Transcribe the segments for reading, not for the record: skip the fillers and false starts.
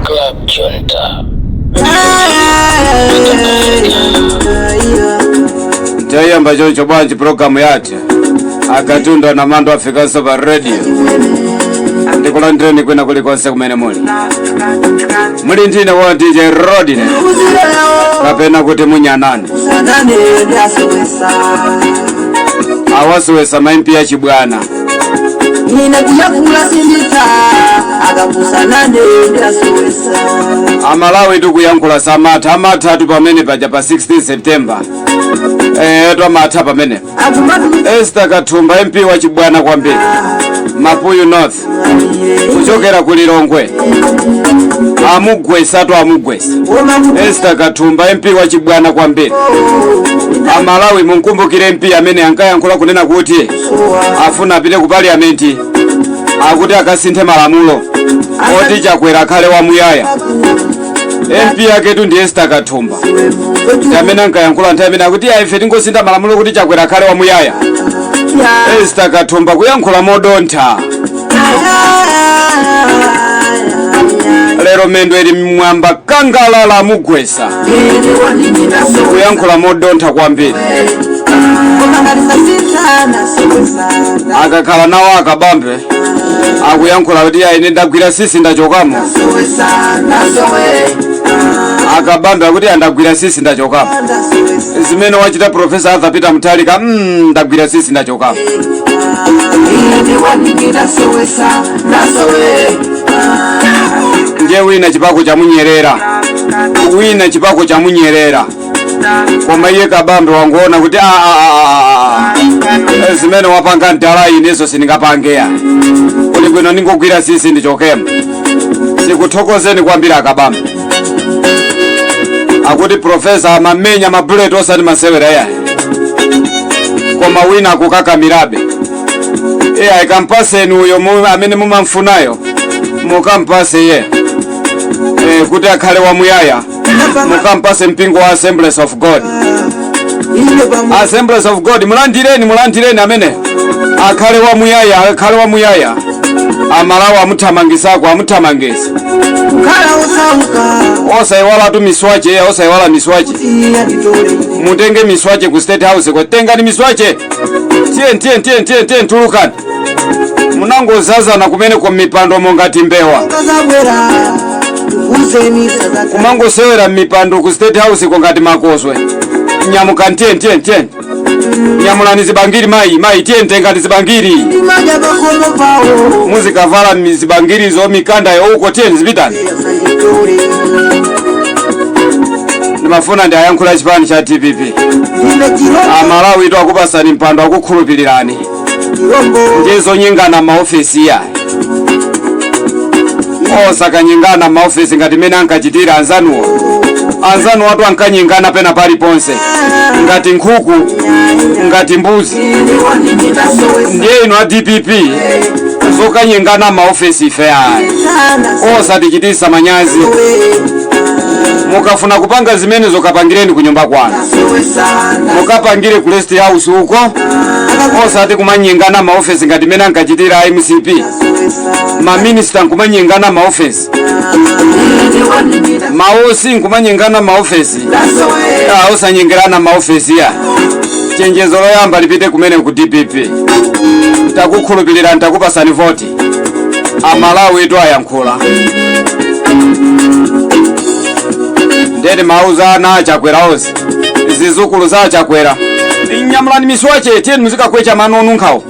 Club Junta, Tayamba choncho bwanji programu yathu akatunda na mando afikanso pa radio ndikulandireni kwina kulikonse kumene muli muli ndine wa DJ Rodine kapena kuti munyanani awasiwesa maimpi ya chibwana Nina kuyakula sindita akapusanane ndasowesa amalawi tikuyankhula samatha amathatu pamene paja pa 16 September twamatha pamene akumatu Esther Kathumba MP wa chibwana kwambiri Mapuyu North kuchokera ku Lilongwe amugwesatu amugwesa Esther Kathumba MP wa chibwana kwambiri amalawi munkumbukire MP amene ankayankhula kunena kuti afuna apite ku parliament akuti akasinthe malamulo oti Chakwera akhale wamuyaya MP yaketu ndi Esther Kathumba ndi amene ankayankhula nthawi imene akuti "Iya, ife tingosintha malamulo kuti Chakwera akhale wamuyaya." Esther Kathumba kuyankhula modontha lero mendo ili mwamba kangalala amugwesa kuyankhula modontha kwambiri akakhala nawo akabambe akuyankhula kuti "Iya, ine ndagwira sisi ndachokamo." Akabambe akuti andagwira sisi ndachokamo zimene wachita Profesa Arthur Peter Mutharika, ndagwira sisi ndachokamo. Ndiye wina chipako chamunyerera, wina chipako chamunyerera, koma iye kabambe wangoona kuti "Ah, ah, ah, ah, ah. Zimene wapanga mdala inezo sindingapangeya kuli bwino ningogwira sisi ndichokemo." Tikuthokozeni kwambiri akabambe. Akuti profesa amamenya mabuleti osati masewera yayi, koma wina akukakamirabe iye ikampaseni uyo amene mumamfunayo mukampase iye kuti akhale wamuyaya, mukampase mpingo wa Assemblies of God. Assemblies of God, mulandireni, mulandireni amene akhale wamuyaya, akhale wamuyaya. Amalawi amuthamangisako, amuthamangisa. Kukhala osauka. Osayiwalatu miswache iya, osayiwala miswache. Iya nditole. Mutenge miswache ku State House ko, tengani miswache, tiye tiye tiye tiye tiye, tulukani munangozazana kumene ku mipando mongati mbewa. Kazabwera uzeni sazaka. Kumangosewera mipando ku State House ko ngati makoswe. Nyamukani, tiye tiye tiye, nyamulani zibangiri, mayi mayi, tiye tengani zibangiri. Ndimaja pakomo pawo. Muzikavala mizibangirizo mikandayo uko, tiye zipitani. Sanditole. Ndimafuna ndi ayankhula chipani cha DPP. Ndine chirombo. Amalawi akupasani mpando, akukhulupirirani. Chirombo. Ndizonyengana maofesi iya, osakanyengana maofesi ngati mmene ankachitira anzanuwo. Anzanu watu ankanyengana pena paliponse ngati nkhuku, ngati mbuzi. Ndiye inu a DPP zokanyengana maofesi ife ayi, osatichitisa manyazi. Mukafuna kupanga zimenezo kapangireni kunyumba kwanu, mukapangire ku rest house uko, osati kumanyengana maofesi ngati mmene ankachitira a MCP. Maminista nkumanyengana maofesi, maosi nkumanyengana maofesi. Ah, osanyengerana maofesi ya. Chenjezo loyamba lipite kumene ku DPP. Takukhulupirira, ntakupasani voti. Amalawi itu ayankhula ndeti mauza ana achakwera onse, zizukulu za achakwera, nyamulani miswache, tiyeni muzikakwecha mano onunkhawo.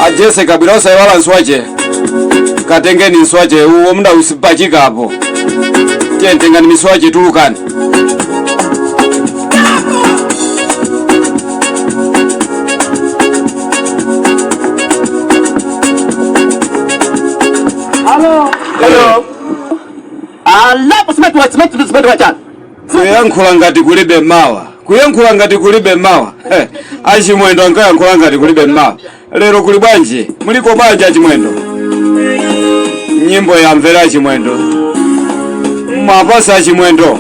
Ajese kabwira, osayiwala nswache, katengeni nswache uwo muda usipachikapo. Tiyeni tengani miswache, tulukani. Hello. Alapo simeti wa simeti simeti wa chana. Kuyankhula ngati kulibe mawa, kuyankhula ngati kulibe mawa. Achimwendo ankayankhula ngati kulibe mawa. Lero kuli bwanji? Muliko bwanji achimwendo? Nyimbo yamvera achimwendo, mapasa achimwendo.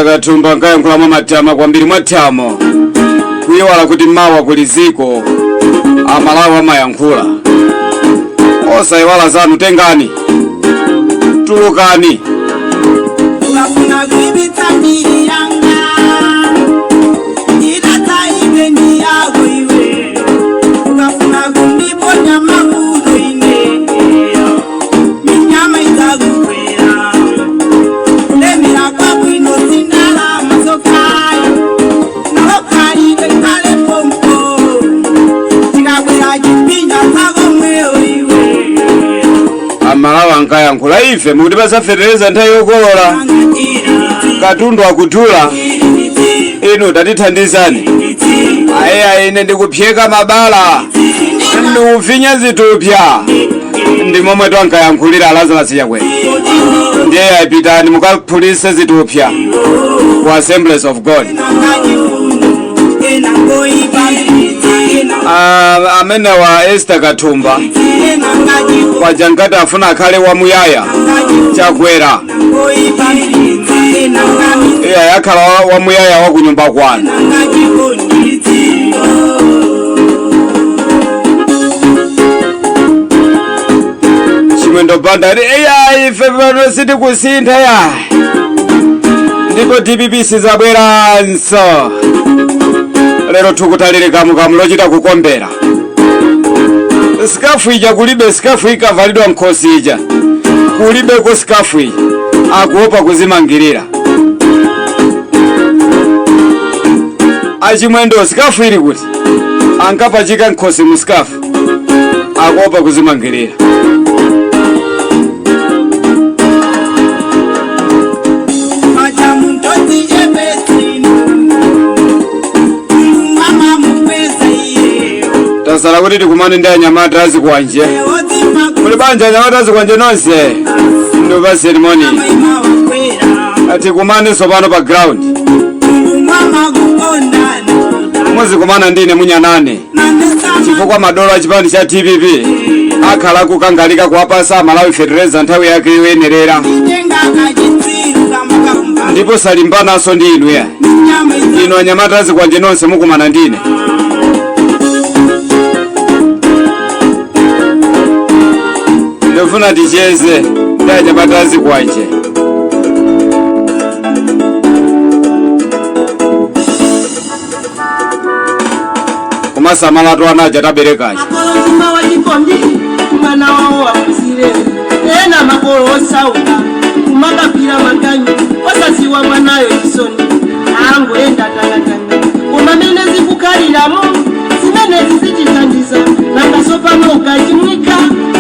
Esther Kathumba nkayankhula mwa matama kwambiri mwathamo, kuyiwala kuti mawa kuli ziko. Amalawi amayankhula osayiwala zanu. Tengani, tulukani. Ukafuna kuibitsa mbiri yanga, idatsa ibe ndi yako iwe. Ukafuna kundiponya mavuto ine, minyama idzakukwera. Kulemera kwabwino sindalama zokhayo, nalokhalidwe khale pompo. Tikakwera chipinja tsakomweyo iwe. Amalawi ankayankhula, ife mukutipasa fetereza nthawi yokolola, katundu akudula, inu tatithandizani. Ayeya, ine ndikupyeka mabala, ndikufinya zitupya. Ndi momwe twankayankhulira Lazarus Chakwera. Ndiye ayipitani mukaphulise zitupya ku Assemblies of God. Ah, amene wa Esther Kathumba paja nkati afuna akhale wamuyaya Chakwera. Iya, yakhala wamuyaya wa kunyumba kwanu. Chimwendo Banda ati eya, ife pano sitikusintha ya, ndipo DPP sizabweranso. Lero thukutalire kamukamu lochita kukombera sikafu ija kulibe. Sikafu ikavalidwa nkhosi ija kulibeko. Sikafu ija akuopa kuzimangirira. Achimwendo, sikafu ili kuti ankapachika nkhosi mu sikafu, akuopa kuzimangirira. Tasala kuti tikumane ndi anyamata azikwanje. Muli banja anyamata azikwanje nonse? Ndipaseni moni. Tikumane tsopano pa ground, muzikumana ndine munyanane, chifukwa madolo achipani cha DPP akhala kukangalika kuwapasa Amalawi fetereza nthawi yake yoyenerera, ndipo salimbananso ndi inu ya. Inu anyamata azikwanje nonse mukumana ndine. Ndifuna ticheze ndi anyamata azikwanje. Kumasamala anaja taberekachi. Makolo mtima wa chikondi, mwana wawo akuzire. Ena makolo osauka kumakapira maganyu, osaziwa mwanayo chisoni, angoenda tangatanga. Koma mene zikukhaliramo zimenezi zitithandiza nangasopano ukachimwika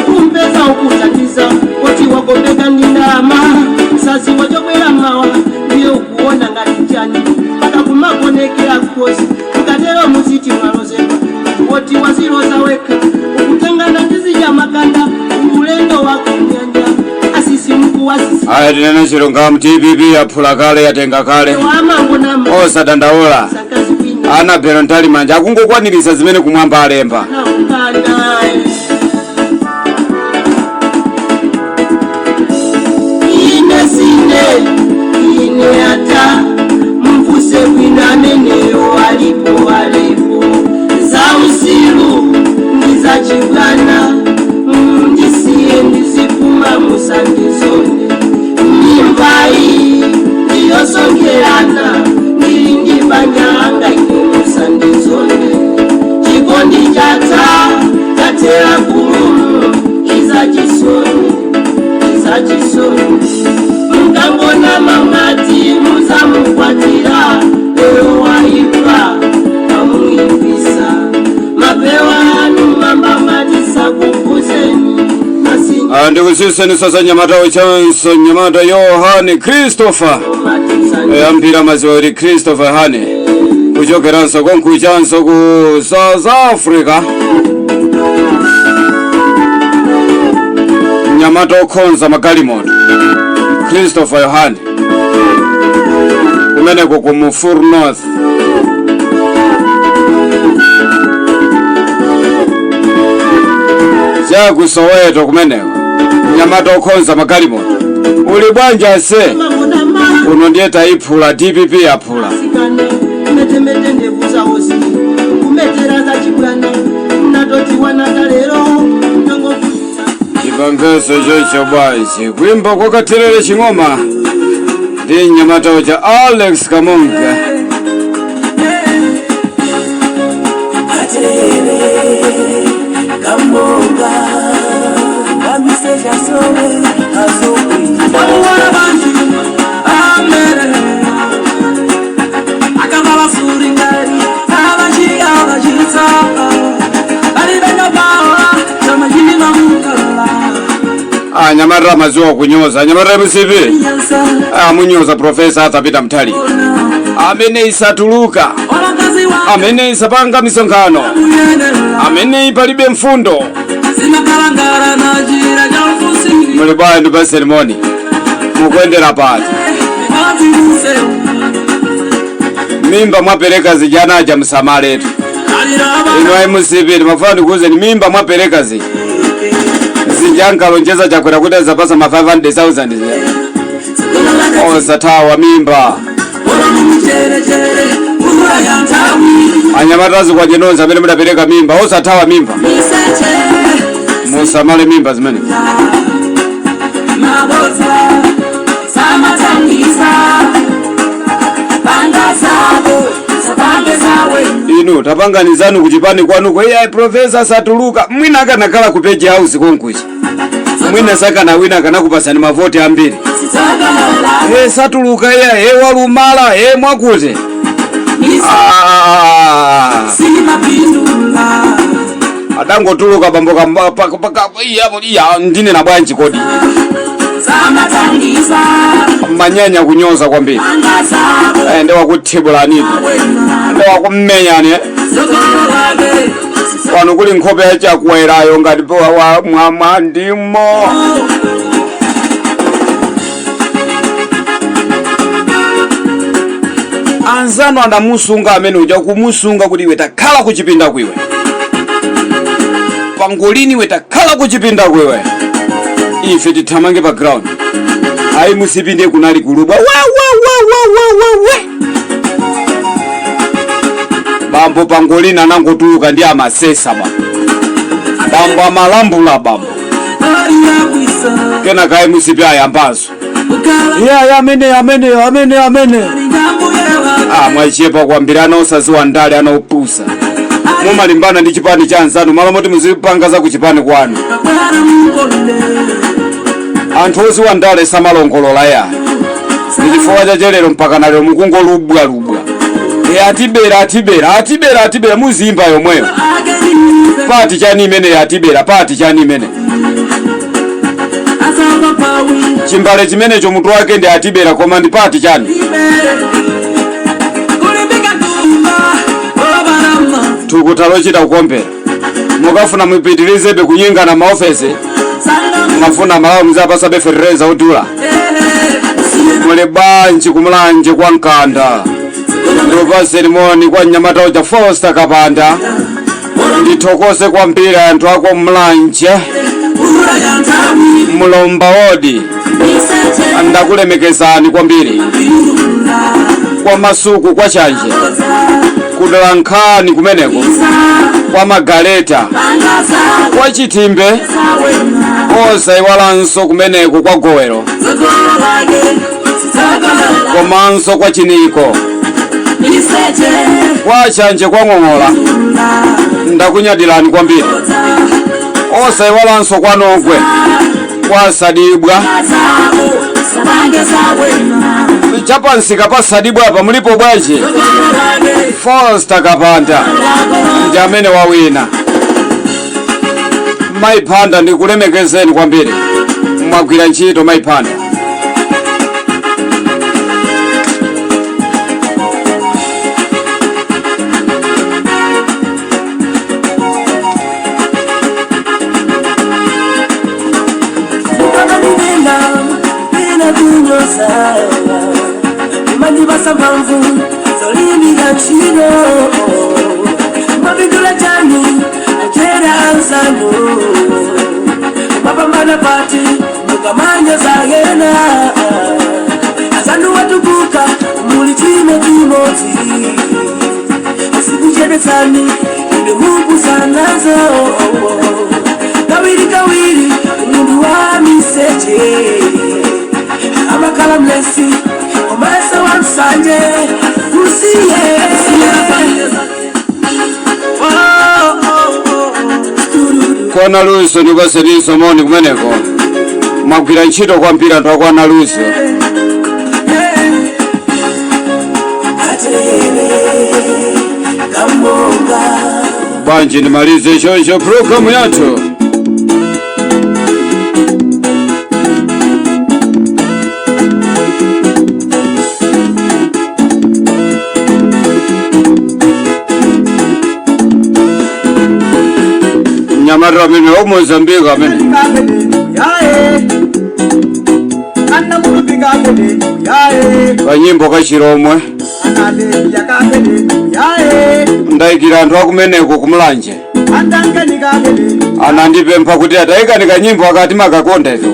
kumpeza ukuthandiza oti wagombeka ndi ndalama, saziwa chobwera mawa. Ndiye ukuona ngati chani paka kumakonekera khosi. Ukatero muziti mwalozedwa, woti waziloza wekha, ukutengana ndizidya makanda ulendo wako nyanja asisi mkuwasisi. Aya, tinene chilungamo, DPP yaphula kale, yatenga kale. Wamangonama. Osadandaula. Sakazi kwina. Anabelo ntali manja akungokwanirisa zimene kumwamba alemba. Naukanda. Ine sine ine ata mvuse kwina ameneyo alipo alipo. Za usilu ndi za chibwana, ndisiye ndizipuma, musandizone. Mimbayi ndiyosongerana, ndili ndi banja langa ine, musandizone. Chikondi chatha, chathera kulumu. Iza chisoni, iza chisoni. Mukangona mamati muzamukwatira, lero waipa amuipisa mapewa anu mamba matisa kukuzeni masinja. Ah, ndikusiseni sasa nyamata wechanso nyamata Yohani Christopher. Matisa. Ambira maziwa kuti Christopher Hani kuchokeranso konkuchanso ku South Africa, mnyamata okhonza magalimoto Christopher Yohani kumeneko ku Mufur North. Chaku Soweto kumeneko, mnyamata okhonza magalimoto, uli bwanja se? Mamonama. Kuno ndiye tayiphula DPP yaphula. Asikana metemete ndevu zawozi kumetera za chibwana natotiwanaka lero nongofuita. Chipamveso chocho bwanji kuimba kwakatherere ching'oma ndi mnyamata uja Alex Kamonga. Bamuwala bangi amere akaba basuringari abajiga abajitsa bali benda bawa chamajini mamukala. Anyamata amaziwa kunyoza anyamata MCP Nyansa. Amunyoza Profesa atapita mtali amene isatuluka Olakazi wa amene isapanga misonkhano kuyenera amene palibe mfundo. Sinakalangara na jira ja ufusi. Muli bwanji ndi paselimoni mukuyendera pati? Maziruse. Mimba mwapereka zijanaja msamaletu. Aliraba. Inu MCP ndimafuna ndikuwuzeni mimba mwapereka zija zija nkalonjeza Chakwera kuti azapasa ma 500,000 zija osathawa mimba. Ora mumucherechere Ura ya ntawi. Anyamatazi kwa jenonse amene mudapereka mimba osathawa mimba. Miseche. Musamale mimba zimene. Maboza samatangisa banga zabo sabange zawe. Inu tapanganizanu kuchipani kwanuko iye profesa satuluka mwina akanakhala ku page house konkuchi mwina sakana wina akanakupasani mavoti ambiri. Sitagalala. E satuluka iye e walumala e mwakuti. Ah, Simapindula. adangotuluka bambo iya ndine na bwanji kodi. Samatangisa Manyanya kunyoza kwambiri. banga zabo. Eh, ndiwakuthibulanipo Wena ndiwakummenyani. zokololage. Pano kuli nkhope yachakwerayo ngati mwamwa ndimo. Anzano adamusunga amene uja kumusunga kuti iwe takhala kuchipinda kwiwe pangolini iwe takhala kuchipinda kwiwe ife tithamange pa ground ayi musipinde kunali kulubwa wa wa wa wa wa wa we bambo pangolini anangotuluka ndi amasesa ba bambo amalambula bambo Aliyakwisa. kenaka ayi musipi ayambanso Ukala. iye amene amene amene amene Ndambuyewa. Ah, mwachepa kwambiri ana osaziwa ndale ana opusa mumalimbana ndi chipani cha anzanu malo moti muzipanga za kuchipani kwanu. Kakwara mukonde. Anthu oziwa ndale samalongolola ya ndi chifukwa chachelero mpaka nalero mukungolubwalubwa e atibera atibera atibera atibera muzimba yomweyo. Agenize. Pati chani imene atibera pati chani imene Asaba pawi. chimbale chimenecho mutu wake ndi atibera koma ndi pati chani. Thukuta lochita kukombera mukafuna mupitirizebe kunyengana maofesi mafuna malawo muzapasa fetereza odula. Muli banji kumulanje kwa mkanda ndipase limoni kwa mnyamata uja Foster Kapanda ndithokoze kwambiri anthu ako mlanje mulomba wodi ndakulemekezani kwambiri kwa masuku kwa chanje kudala nkhani kumeneko kwa magaleta kwa chitimbe osaiwalanso kumeneko kwa gowero komanso kwa chiniko kwa chanje kwa ng'ong'ola ndakunyadirani kwambiri osaiwalanso kwa nogwe kwa sadibwa chapansika pa sadibwa apa mulipo bwanji Foster Kapanda ndi amene wawina. Mayiphanda ndikulemekezeni kwambiri mwagwira ntchito mayiphanda. Mandibasa mpamvu zolimira ntchito mapindula chani achera anzanu mapambana pati mukamanya zagena azanu. Mukatukuka muli chimodzimodzi, sikuchepetsani ine mupusanazo kawiri kawiri. Munthu wa miseche amakhala mlesi komanso wa msanje usiye. Oh, oh, oh. Kwana Luso, ndikupaseninso moni kumeneko. Mwagwira ntchito kwambiri anthu akwana Luso. Atere kamonga. Bwanji ndimalize choncho programu yathu. Mnyamata amene wa Mozambique amene kanyimbo kachiromwe ndayikira anthu akumeneko kumulanje, anandipempha kuti atayikani kanyimbo akati makakonda ife.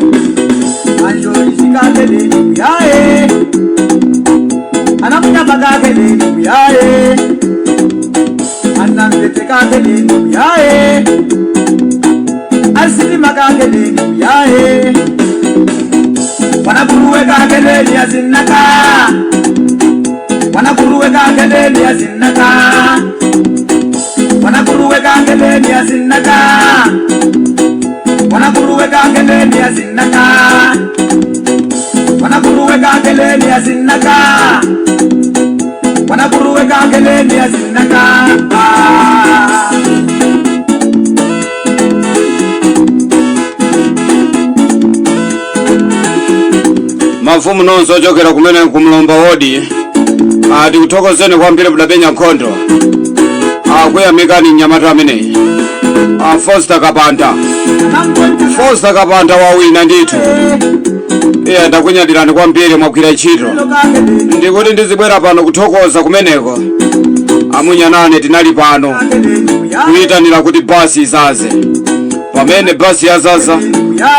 Mafumu nonse ochokera kumene kumlomba wodi, tikuthokozeni kwambiri mudapenya nkhondo. Akuyamikani mnyamata ameneyi, Foster Kapanda. Foster Kapanda wawina ndithu. Iye, ndakunyadirani kwambiri, mwagwira ntchito. Ndikuti ndizibwera pano kuthokoza kumeneko. Amunyanane, tinali pano kuyitanira kuti basi izaze. Pamene basi yazaza,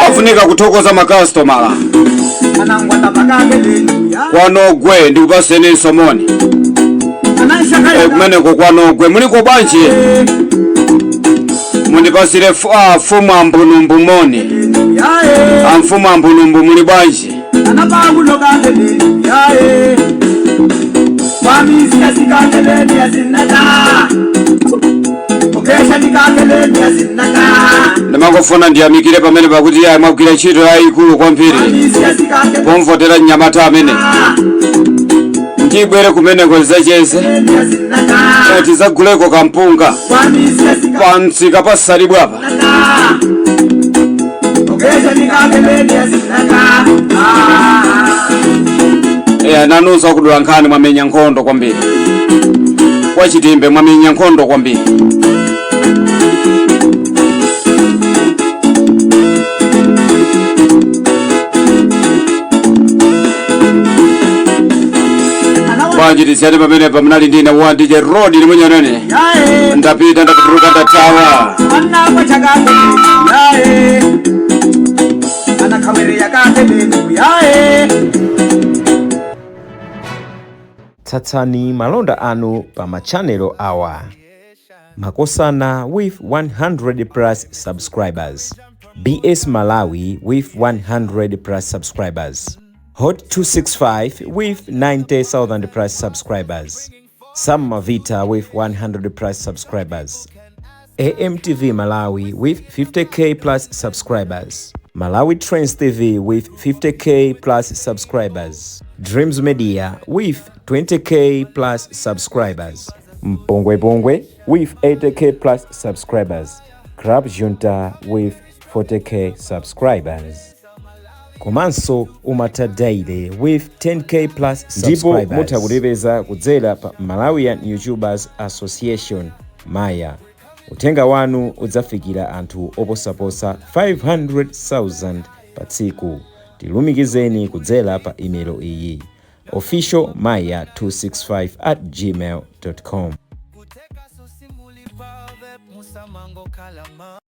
pafunika kuthokoza makasitomala. Kwanogwe, ndikupaseninso moni. Kumeneko kwanogwe muliko bwanji? Mundipasire fumu ambunumbu moni. Amfumu ambunumbu, muli bwanji? Ndimangofuna ndiyamikire pamene pakuti yayi, mwagwira ntchito yayikulu kwambiri pomvotera mnyamata amene. Ndibwere kumeneko zacheze, tizaguleko kampunga pamsika pasalibwapa. Eya, nanunso akudula nkhani, mwamenya nkhondo kwambiri. Kwachitimbe mwamenya nkhondo kwambiri. Bwanji tisiyane pamene pamunali ndine wa DJ Road limunyanene. Ndapita, ndatuluka, ndathawa. Tsatsani malonda anu pa machanelo awa: Makosana with 100 plus subscribers, BS Malawi with 100 plus subscribers, Hot 265 with 90,000 plus subscribers, Sam Mavita with 100 plus subscribers, AMTV Malawi with 50K plus subscribers, Malawi Trends TV with 50K plus subscribers, Dreams Media with 20K plus subscribers, Mpongwe Pongwe with 80K plus subscribers, Club Junta with 40K subscribers. Komanso Umata Daily with 10K plus Ndipo subscribers. mutha kutipeza kudzera pa Malawian YouTubers Association, Maya. Uthenga wanu udzafikira anthu oposaposa 500,000 pa tsiku. Tilumikizeni kudzera pa imelo iyi: officialmaya265@gmail.com.